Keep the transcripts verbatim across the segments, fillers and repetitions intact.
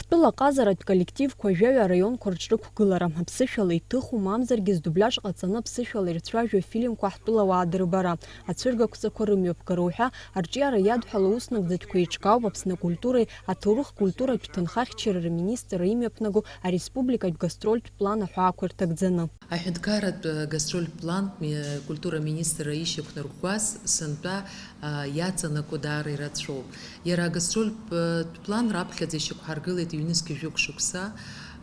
Тәыла ҟазаратә коллективқәа жәаҩа араионқәа рҿы рықәгылара, аԥсышәала иҭыху, мамзаргьы здубляж ҟаҵаны аԥсышәала ирцәажәо афильмқәа ҳтәылауаа дырбара, ацәыргақәҵақәа рымҩаԥгара уҳәа арҿиара иадҳәало аус нагӡатәқәа еиҿкаауп Аԥсны акультуреи аҭоурых-культуратә ҭынхахьчареи рминистр имҩаԥнаго ареспубликатә гастрольтә план аҳәаақәа ирҭагӡаны. Аҳәынҭқарратә гастрольтә план, э, культура министрра ишьақәнарӷәӷәаз сынтәа, а, иаҵанакуа даара ирацәоуп. Иара агастрольтә, э, план раԥхьаӡа ишьақәҳаргылеит ҩнызқь жәохә шықәса.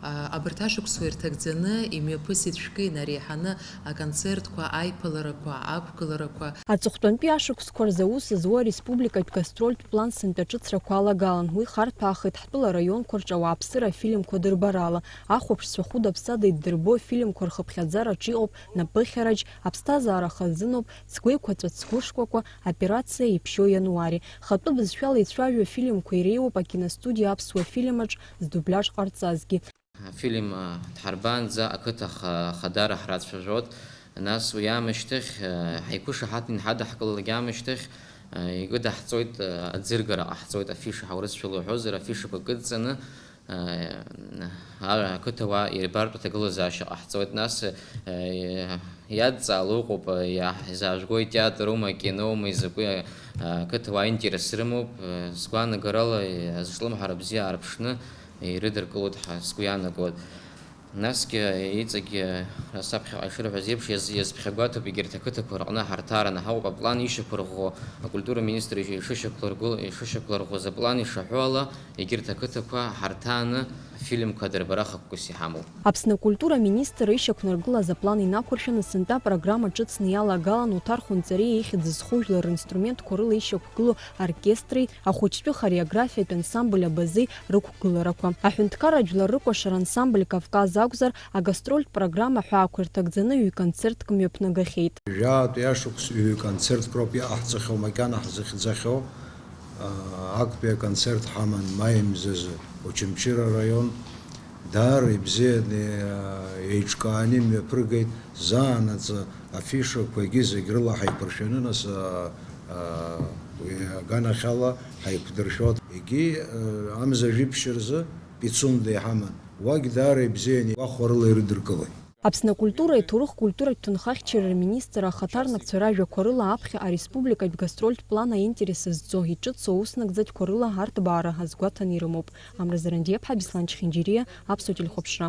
А, абарҭ ашықәсқәа ирҭагӡаны имҩаԥысит шәкы инареиҳаны аконцертқәа, аиԥыларақәа, ақәгыларақәа. Аҵыхәтәантәи ашықәсқәа рзы аус зуа ареспубликатә гастрольтә план сынтәа ҿыцрақәа алагалан. Уи харҭәаахеит ҳтәыла араионқәа рҿы ауааԥсыра афильмқәа дырбарала. Ахәаԥшцәа хәыда-ԥсада иддырбо афильмқәа рхыԥхьаӡараҿ иҟоуп Напыхьараџь, Аԥсҭазаара хазыноуп, Сгәеиқәаҵәа цгәышкәакәа, Операциа иԥшьоу иануари. Хатәы бызшәала ицәажәо афильмқәа иреиуоуп акиностудиа Аԥсуа фильм аҿ здубляж ҟарҵазгьы. Афильм, а, дҳарбаанӡа ақыҭа ха-, хадара ҳрацәажәот, нас уи аамышьҭахь, а, ҳаиқәышаҳаҭны иҳадаҳкылалак аамышьҭахь, а, икыдаҳҵоит, а, аӡыргара ҟаҳҵоит, афиша ҳаурысшәала уҳәозар, афишақәа кыдҵаны, а, а, ақыҭауаа ирбартә аҭагылазаашьа ҟаҳҵоит, нас, а, иадҵаало ыҟоуп, а, иаҳзаажәго итеатрума, акиноума, изакәи, а, ақыҭауаа интерес рымоуп, а, сгәаанагарала, а, зҿлымҳара бзиа аарԥшны, ирыдыркылоит ҳәа сгәы иаанагоит. Насгьы иҵегьы, саԥхьаҟа ишырҳәаз еиԥш, иаз-, иазԥхьагәаҭоуп егьырҭ ақыҭақәа рҟны ҳарҭараны ҳауп аплан ишьақәырӷәӷәо, акультура министр ишышьақәлыргыл-, ишышьақәлырӷәӷәаз аплан ишаҳәо ала, егьырҭ ақыҭақәа ҳарҭааны афильмқәа адырбара хықәкыс иҳамоуп. Аԥсны акультура министр ишьақәнаргылаз аплан инақәыршәаны сынтәа апрограмма ҿыцны иалагалан Оҭар Хәынҵариа ихьӡ зху жәлар ринструментқәа рыла ишьақәгылоу оркестри, ахәыҷтәы хореографиатә ансамбль Абазеи рықәгыларақәа. Аҳәынҭқарра жәлар рыкәашара ансамбль Кавказ акәзар, агастрольтә программа ҳәаақәа ирҭагӡаны ҩ-концертк мҩаԥнагахьеит. Жәаатәи ашықәс ҩ-концертк роуп иҟаҳҵахьоу макьана ҳзыхьӡахьоу. Актәи аконцерт ҳаман маи мзазы Очамчыра араион. Даара ибзианы, еиҿкааны имҩаԥыргеит, заанаҵы афишақәагьы зегь рыла ҳаиқәыршәаны, нас, а, а, уи аганахьала ҳаиқәдыршәот. Егьи, а, амза жәиԥшь рзы Пицунда иҳаман. Уагь даара ибзианы игәахәарыла ирыдыркылеит. Аԥсны акультуреи аҭоурых-культуратә ҭынхахьчареи рминистр ахаҭарнакцәа ражәақәа рыла аԥхьа ареспубликатә гастрольтә план аинтерес зҵо, иҿыцу аус нагӡатәқәа рыла арҭбаара азгәаҭаны ирымоуп. Амра Зарандиаԥҳа, Беслан Чхинџьириа, Аԥсуа телехәаԥшра.